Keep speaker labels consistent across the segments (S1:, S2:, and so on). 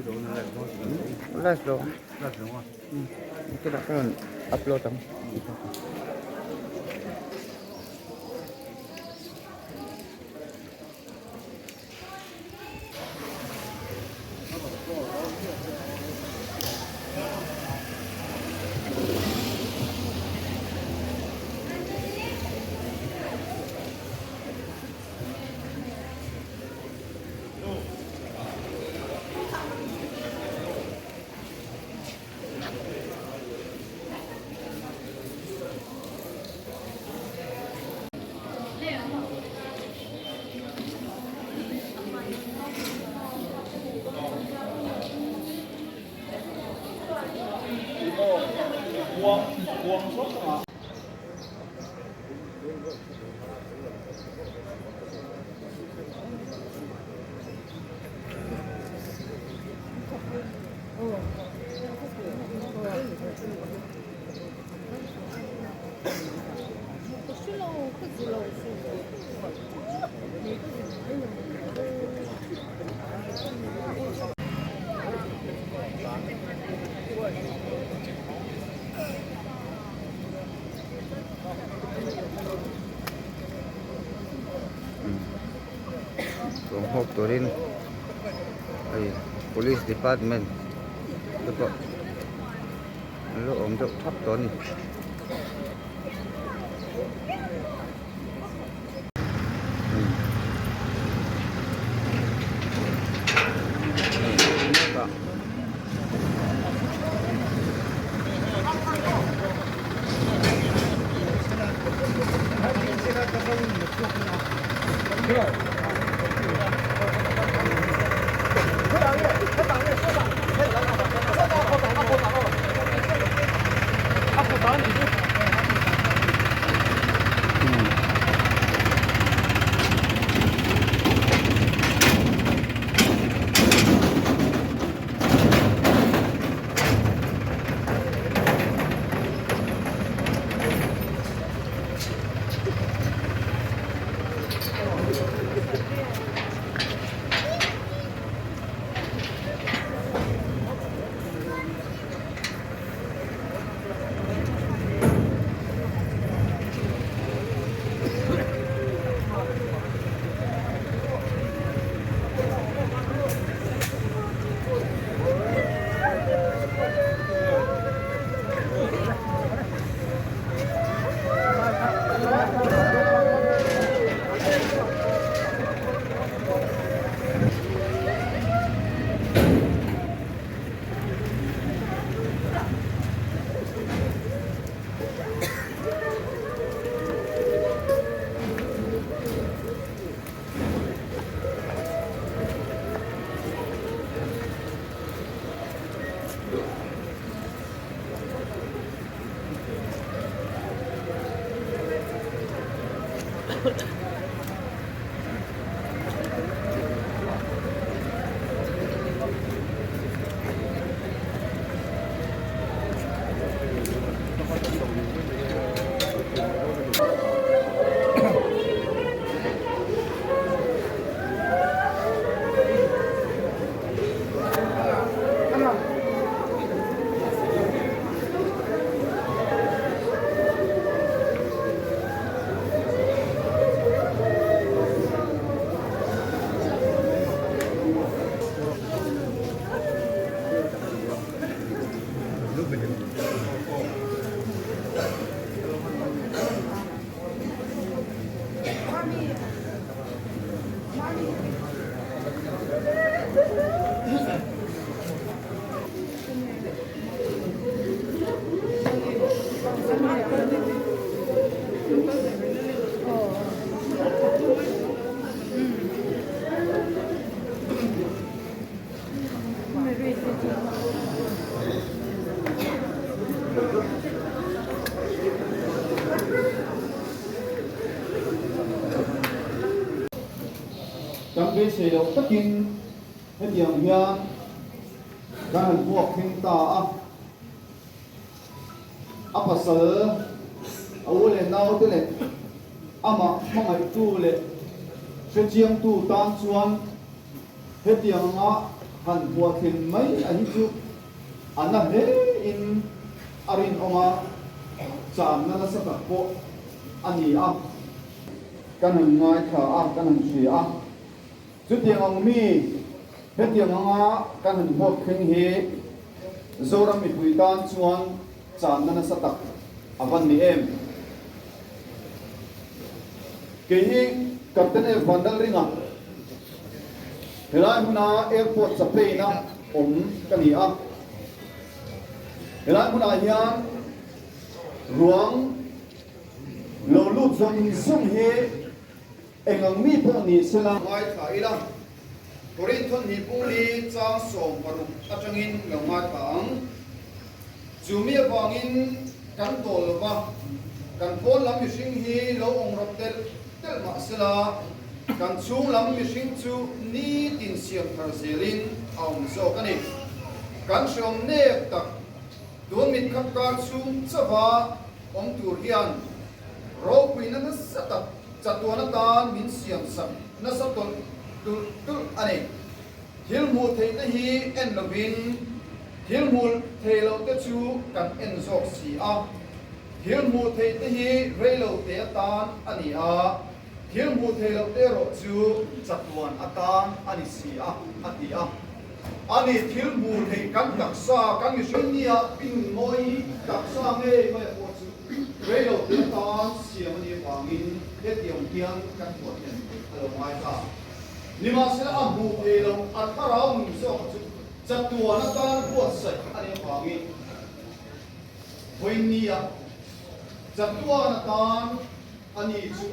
S1: Live lo ang. Chutah ka rawn upload ang. Ruang hawk turin hei police department te pawh an lo awm deuh thap tawh a ni.
S2: Kan beisei loh takin hetiang hian kan han vuak thleng ta a, a pasal a u leh naute leh amah hmangaihtu leh hrechiangtu tan chuan hetianga. han hmuah thin mai a hi chu a na hle in a rinawm a, channa nasa tak pawh a ni a. Kan han ngaithla a, kan han hria a. Chutiang ang mi hetiang anga kan han hmuak thleng hi Zoram mipui tan chuan channa nasa tak a van ni em? Kei hi Captain F Vanlalringa helai hmuna airport chaplain-a awm ka ni a. Helai hmunah hian ruang lo lut zawng zawng hi Eng ang mi pawh ni sela. Ngaithla ila, Korinthon hi pungli chang 16 atangin lo ngaithla ang. Chu mi avangin kan tawl lo va, kan pawn lam mihring hi lo awng rawp telh telh mah sela, kan chhung lam mihring chu nitin siam thar zelin a awm zawk a ni. Kan hreawm nek tak, tun mit khat kar chhung chauha awm tur hian ropuina nasa tak, Chatuan atan min siam sak nasa tawlh tulh tulh a ni. Thil hmuh theih te hi en lovin thil hmuh thei loh te chu kan en zawk si a. Thil hmuh theih te hi rei lo te atan a ni a, thil hmuh thei loh te erawh chu chatuan atan a ni si a, a ti a. A ni, thil hmuh theih kan taksa, kan mihring nia pinun mawi taksa ngei mai a pawh chu rei lo te atan siam a nih avangin hetiang hian kan hmuah thlen a lo ngai ta. Nimahsela a hmuh thei lo, a thlarau nun zawk chu chatuan atan buatsaih a nih avangin vawinia chatuan atan a ni chu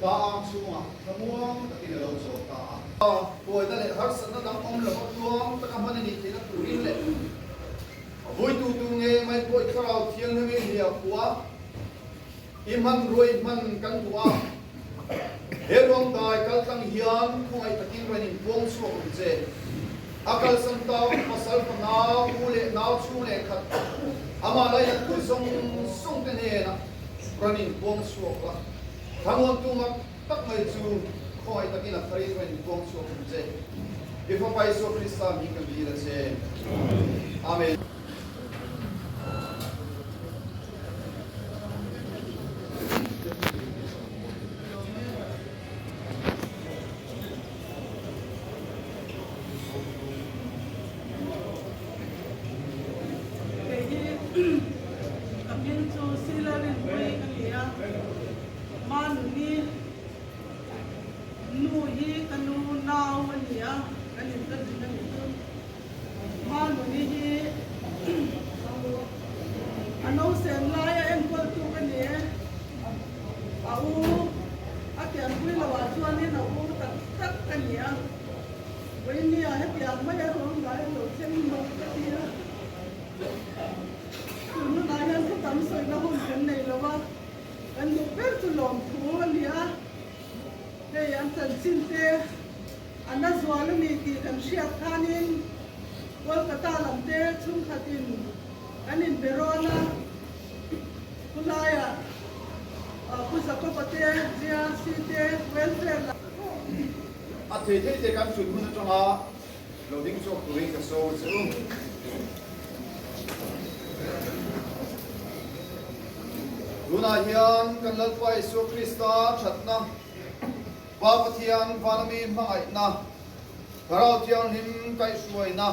S2: pa ang chhungah thlamuang takin a lo chawl ta a. Buaina leh harsatna dang awm lova tluang taka hman a nih theihna turin leh a vuitu tu nge mai pawh i thlarau thianghlim i hliah khuh a, i hmanrua i hman kan duh a. He ruangdai kaltlang hian khawngaih takin rawn inpuang chhuak ang che. A kalsan tau pasal fanau u leh nau chhung leh khat amah lainat tu zawng zawng te hnenah rawn inpuang chhuak la. Thlamuantu mak tak mai chu khawngaih takin a tharin rawn inpuang chhuak ang che. I Fapa Isua Krista hming kan dil a che. Amen.
S3: Kei hi ka hming chu Sila Rinpuii ka ni a, Manuni nu hi ka nu nau a ni a, kan in ka zin a nih chu. Manuni hi a nausem laia enkawltu ka ni e. A u a pianpui lo ah chuanin a u tak tak ka ni a. Vawinia hetiang mai a ruang ngai a lo thleng mak ka ti a. Tun hunah hian thu tam sawina hun kan nei lo a, kan duh ber chu lawmthu a ni a. Hei an chanchin te a na zual a ni tih kan hriat khanin Kolkata lam te chhungkhatin kan inbe rawn a. Khulaiah Pu Jacob-a te, GRC te, Welfare lam.
S2: A thei thei te kan chhun hun atanga lo ding chhuak turin ka sawi che u. Tunah hian kan Lalpa Isua Krista thatna, Pa Pathian vanami hmangaihna, Thlarau Thianghlim kaihhruaina,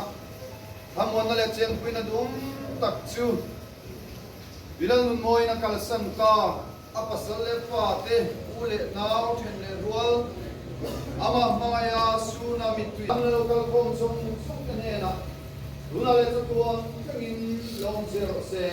S2: thlamuanna leh chenpuina duhawm tak chu Bilal Nunmawiin a kalsan ta, a pasal leh fate, u leh nau, then leh rual, amah hmangaia suna mittui an lo kal khawm zawng zawng te hnenah tunah leh chatuan thlengin lo awm zel rawh se.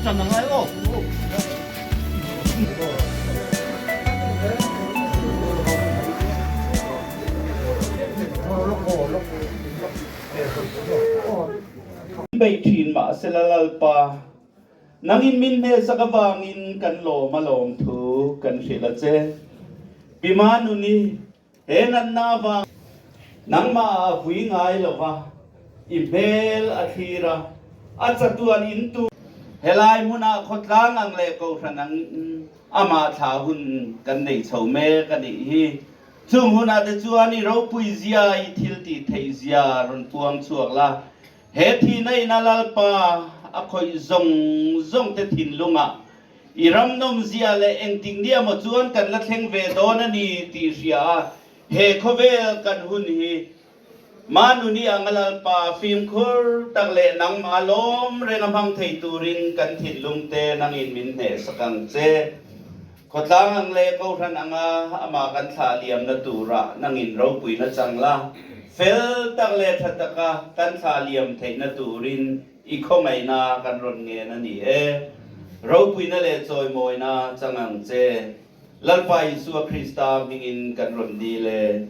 S4: Beih thin mahsela Lalpa, nangin min hmelsak avangin kan lawm a lawmthu kan hrilh a che. Pi Manuni, he natna avang nangmah a vui ngai lova, i hmel a thlir a, a chatuan in tu. Helai hmunah khawtlang ang leh kohhran ang amah thla hun kan nei chho mek a nih hi. Chung hunah te chuan i ropui zia, i thil tih theih zia rawn puang chhuak la. He thihna ina Lalpa a khawih zawng zawng te thinlungah i ram nawm zia leh engtik nia maw chuan kan la thleng ve dawn a ni tih hria a, he khawvel kan hun hi Manuni anga Lalpa fimkhur tak leh nangmah lawm reng a hmang thei turin kan thinlung te nangin min hnehsak ang che. Khawtlang ang leh Kohhran anga amah kan thlah liamna turah nangin ropuina chang la, fel tak leh tha taka kan thlah liam theihna turin i khawngaihna kan rawn ngen a ni e. Ropuina leh chawimawina chang ang che. Lalpa Isua Krista hmingin kan rawn dil e.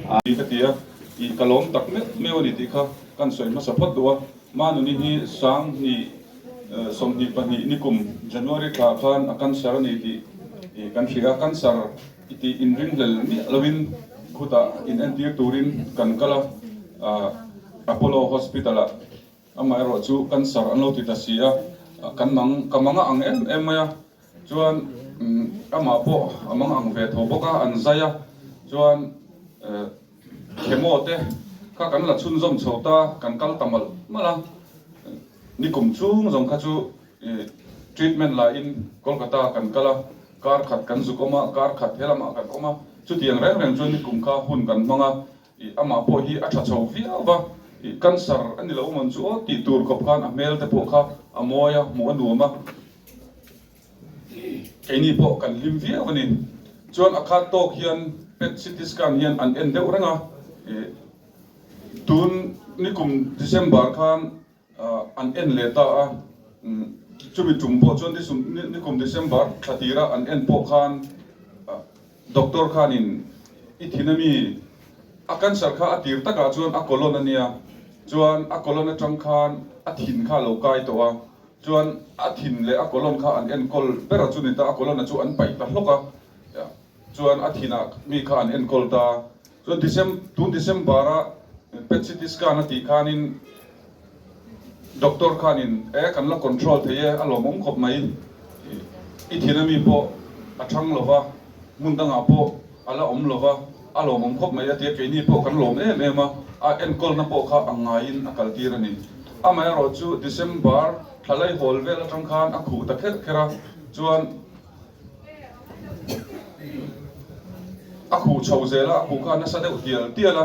S5: Amen. Ka ti a, i ka lawm tak meuh meuh a ni tih kha kan sawi hmasa phawt duh a. Manuni hi 2024 nikum January thla khan a cancer a ni tih kan hria a, cancer i tih inringhlel miah loin khutah inentir turin kan kal a, Apollo Hospital ah. Amaherawh chu cancer an lo ti ta si a, kan mang ka mang a ang em em mai a, chuan amah pawh a mang ang ve tho bawk a, an zai a, chuan chemo te kha kan la chhunzawm chho ta, kan kal ta malh malh a, nikum chhung zawng kha chu treatment laiin Kolkata kan kal a, kar khat kan zuk awm a, kar khat helamah kan awm a, chutiang reng reng chuan nikum kha hun kan hmang a. Ih, amah pawh hi a tha chho viau va, ih, cancer a ni lo mawn chu aw tih tur khawp khan a hmel te pawh kha a mawi a, hmuh a nuam a, keini pawh kan hlim viau a ni. Chuan a khat tawk hian PET CT scan hian an en deuh reng a, ih, tun nikum December khan an en leh ta a, chumi tum pawh chuan nikum December thla tira an en pawh khan Doctor khanin i thin ami a cancer kha a tir takah chuan a colon a nia, chuan a colon atang khan a thin kha a lo kai tawh a, chuan a thin leh a colon kha an enkawl ber a chu ni ta, a colon a chu an paih ta hlawk a, chuan a thinah mi kha an enkawl ta, chuan tun December a PET CT scan a tih khanin Doctor khanin e kan la control thei e a lawmawm khawp mai, i thin ami pawh a thang lova, hmun dangah pawh a la awm lova, a lawmawm khawp mai a ti a, keini pawh kan lawm em em a, a enkawlna pawh kha a ngaiin a kaltir a ni. Amaherawhchu December thla laihawl vel atang khan a khuh ta kherh kherh a, chuan a khuh chho zel a, a khuh kha nasa deuh tial tial a.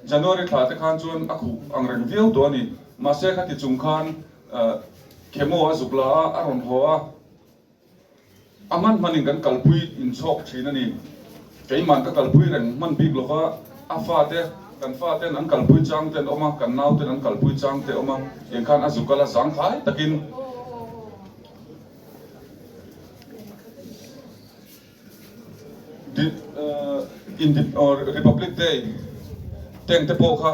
S5: January thla te khan chuan a khuh ang reng viau tawh a ni. Mahse khati chung khan chemo a zuk la a, a rawn haw a. A hman hmanin kan kalpui inchhawk thin a ni. Keiman ka kalpui reng hman bik lova, a fate, kan faten an kalpui chang te an awm a, kan nauten an kalpui chang te a awm a, tiang khan a zuk a la zangkhai takin. Republic Day tank te pawh kha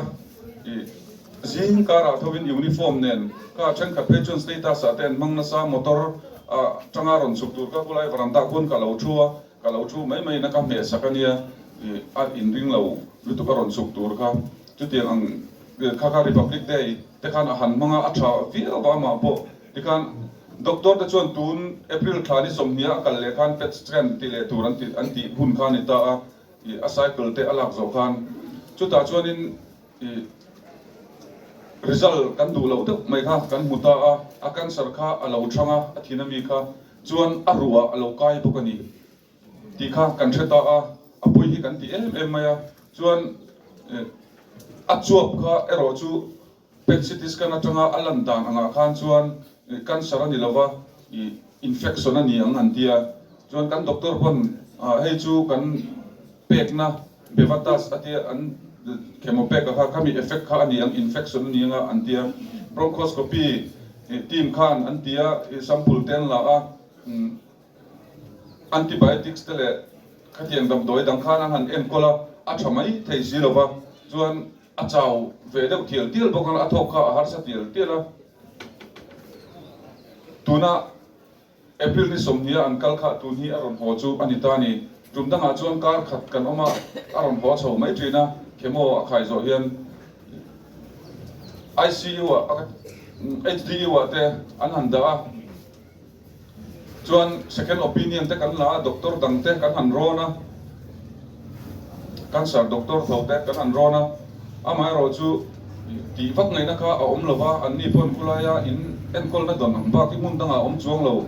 S5: zing karah thovin uniform nen kha thenkhat phei chuan status ah te an hmang nasa motor ah tanga rawn chhuk tur kha khulai varanda khuan ka lo thu a ka lo thu mai mai in a ka hmeh sak a nia a inring lo lutuk a rawn chhuk tur kha chutiang ang kha kha Republic Day te khan a han hmang a a tha viau va amah pawh Tikhan doctor te chuan tun April thla ni 20 a kal leh khan PET scan tih leh tur an tih an tih hun kha a ni ta a, ih a cycle te a lak zawh khan chutah chuanin ih result kan duh loh deuh mai kha kan hmu ta a, a cancer kha a lo thang a, a thin ami kha chuan a ruah a lo kai bawk a ni tih kha kan hre ta a, a pawi hi kan ti em em mai a, chuan ih a chuap kha erawh chu PET CT scan atanga a lan dan angah khan chuan cancer a ni lova, infection a ni ang an ti a. Chuan kan doctor pawn hei chu kan pekna Bevatas a tia an chemo pek a kha khami effect kha a ni ang infection a ni anga an ti a. Bronchoscopy Team khan an ti a, sample te an la a, antibiotics te leh khatiang damdawi dang khan an han enkawl a, a tha mai thei si lo va, chuan a chau ve deuh tial tial bawk a, a thawk kha a harsa tial tial a. Tuna April ni 20 a an kal kha tun hi a rawn haw chu a ni ta a ni. Tum dangah chuan kar khat kan awm a, a rawn haw chho mai thin a, chemo a khai zawh hian ICU ah HDU ah te an han dah a, chuan second opinion te kan la a, doctor dang te kan han rawn a, cancer doctor tho te kan han rawn a, amaherawhchu Tih vak ngaihna kha a awm lova, anni pawn khulaia in enkawlna dawn ang bak hi hmun dangah a awm chuang lo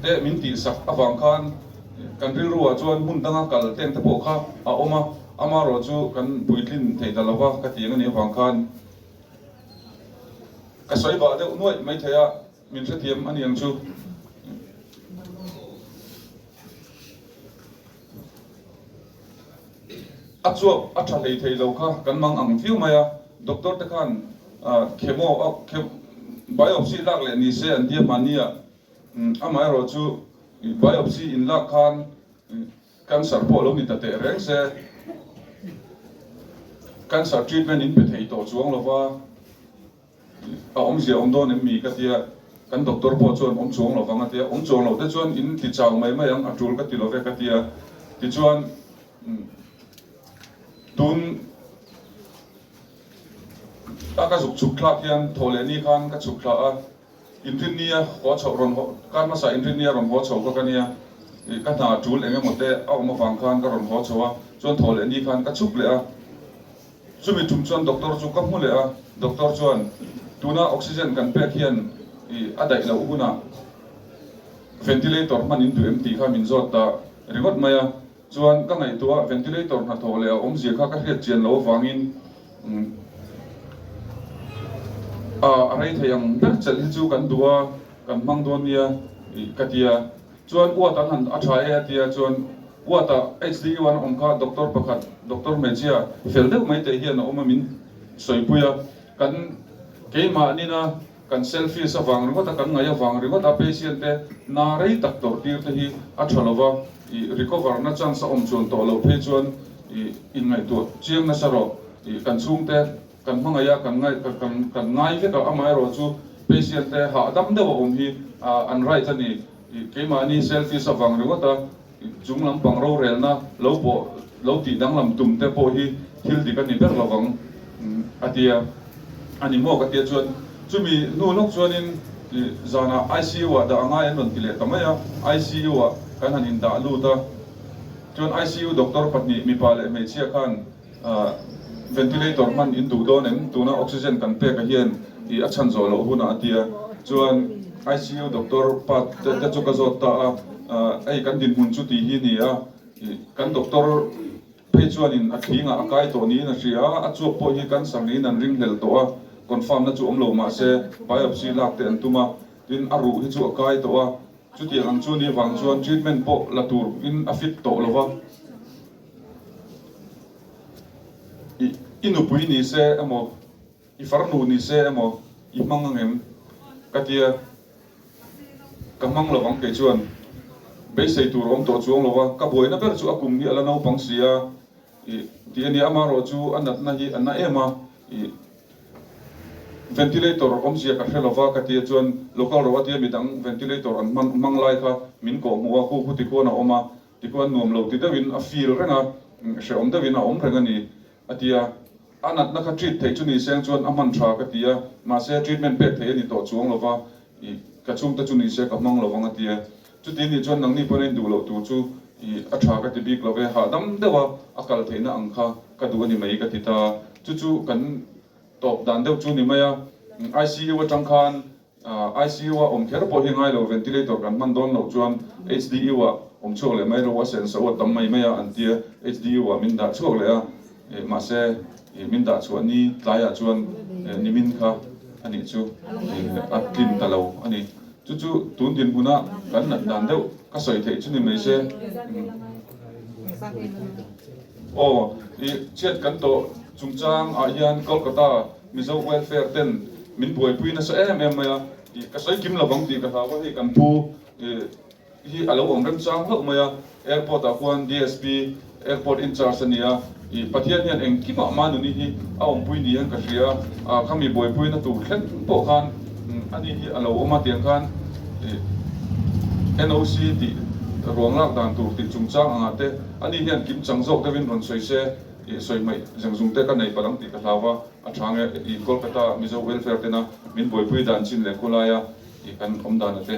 S5: teh min tihsak avang khan kan rilruah chuan hmun danga kal teng te pawh kha a awm a, amaherawh chu kan puitlin thei ta lova ka ti ang a nih avang khan ka sawi bah deuh nuaih maithei a, min hrethiam a ni ang chu. A chuap a tha hlei thei lo kha kan mang ang viau mai a, doctor te khan chemo biopsy lak leh ni se an tia hmani a, amaherawh chu biopsy in lak khan cancer pawh lo ni ta teh reng se, cancer treatment in pe thei tawh chuang lo va. A awmzia awm dawn em mi ka tia, kan doctor pawh chuan awm chuang lo vang a tia, awm chuang loh te chuan in ti chau mai mai ang a tul ka ti lo ve ka tia, tichuan tun a ka zuk chhuk thlak hian thaw leh ni khan ka chhuk thla a, inrinnia haw chhoh rawn haw kar hmasa inrinnia rawn haw chho kha ka nia, ka hna tul eng emaw te a awm avang khan ka rawn haw chho a, chuan thaw leh ni khan ka chhuk leh a. Chumi tum chuan doctor chu ka hmu leh a, doctor chuan, Tuna oxygen kan pek hian i a daih loh hunah ventilator hman in duh em tih kha min zawt ta ringawt mai a, chuan ka ngaihtuah ventilator hnathawh leh a awmzia kha ka hriat chian loh avangin a a rei thei ang ber chelh hi chu kan duh a, kan hmang dawn nia ka ti a. Chuan uat an han a tha e a tia chuan uat ah HDU an awm kha doctor pakhat doctor hmeichhia fel deuh mai teh hian a awm a min sawipui a kan keimah nina kan selfies avang ringawt a kan ngaih avang ringawt a patient te na rei tak tawrh tir te hi a tha lova i recover na chance a awm chuan tawh loh phei chuan i inngaihtuah chiang nasa rawh i kan chhungte kan hmangaih a kan ngaih kan kan ngai vek a amaherawh chu patient te hahdam deuh a awm hi an right a ni. Keimahni selfish avang ringawt a chung lampang rorelna lo pawh lo tih danglam tum te pawh hi thil dik a ni ber lovang a ti a. A ni maw ka tia chuan chumi hnu lawk chuanin zanah ICU ah dah a ngai an rawn ti leh ta mai a, ICU ah kan han indah lut a, chuan ICU doctor pahnih mipa leh hmeichhia khan Ventilator hman in duh dawn em? Tuna oxygen kan pek a hian i a chhan zawh loh hunah a tia. Chuan ICU doctor pa te chu ka zawt ta a, hei kan dinhmun chu tih hi ni a, kan doctor phei chuanin a thlingah a kai tawh niin a hria a, a chuak pawh hi cancer niin an ringhlel tawh a, confirm na chu awm lo mahse biopsy lak te an tum a, tin a ruh hi chu a kai tawh a, chutiang ang chu ni vang chuan treatment pawh la tur in a fit tawh lo va. I nupui ni se emaw, i farnu ni se emaw i hmang ang em? Ka tia, ka hmang lo ang kei chuan beisei tur awm tawh chuang lo a, ka buaina ber chu a kum hi a la naupang si a, i ti a nia, amaherawh chu a natna hi a na em a, i ventilator awmzia ka hre lo va ka tia chuan local ro a tia midang ventilator an hmang lai kha min kawhhmuh a, khu khu tikhuan a awm a. Tikhuan nuam lo ti deuhin a feel reng a, hrehawm deuhin a awm reng a ni, a ti a. A natna kha treat theih chu ni seng chuan a hman tha ka ti a, mahse treatment pek theih a ni tawh chuang lo va, i ka chhungte chu ni se ka hmang lo vang a ti a. Chuti nih chuan nangni pawn a induh loh tur chu i a tha ka ti bik lo ve, hahdam deuha a kal theihna ang kha ka duh a ni mai ka ti ta. Chu chu kan tawp dan deuh chu ni mai a, ICU atang khan ICU a awm kher pawh hi ngai lo, ventilator kan hman dawn loh chuan HDU ah awm chhuak leh mai ro, a senso a tam mai mai a an tia, HDU ah min dah chhuak leh a, mahse min dah chhuah ni tlaiah chuan nimin kha a nih chu a tlin ta lo a ni. Chu chu tun dinhmuna kan nat dan deuh ka sawi theih chu ni mai se. Aw, i chhiat kan tawh chungchang ah hian Kolkata Mizo Welfare ten min buaipui nasa em em mai a. Ih ka sawi kim lovang tih ka hlau a, hei kan pu ih hi a lo awm remchang hlauh mai a, airport ah khuan DSP airport in charge a ni a, ih Pathian hian engkimah Manuni hi a awmpui ni hian ka hria a, khami buaipuina tur thleng pawh khan ani hi a lo awm a tiang khan ih NOC tih ruang lak dan tur tih chungchang angah te ani hian kimchang zawk deuhin rawn sawi se ih sawi hmaih zengzung te ka nei palh ang tih ka hlau a. A tha nge i Kolkata Mizo Welfare tena min buaipui dan chin leh khawlaia i kan awm dan a te.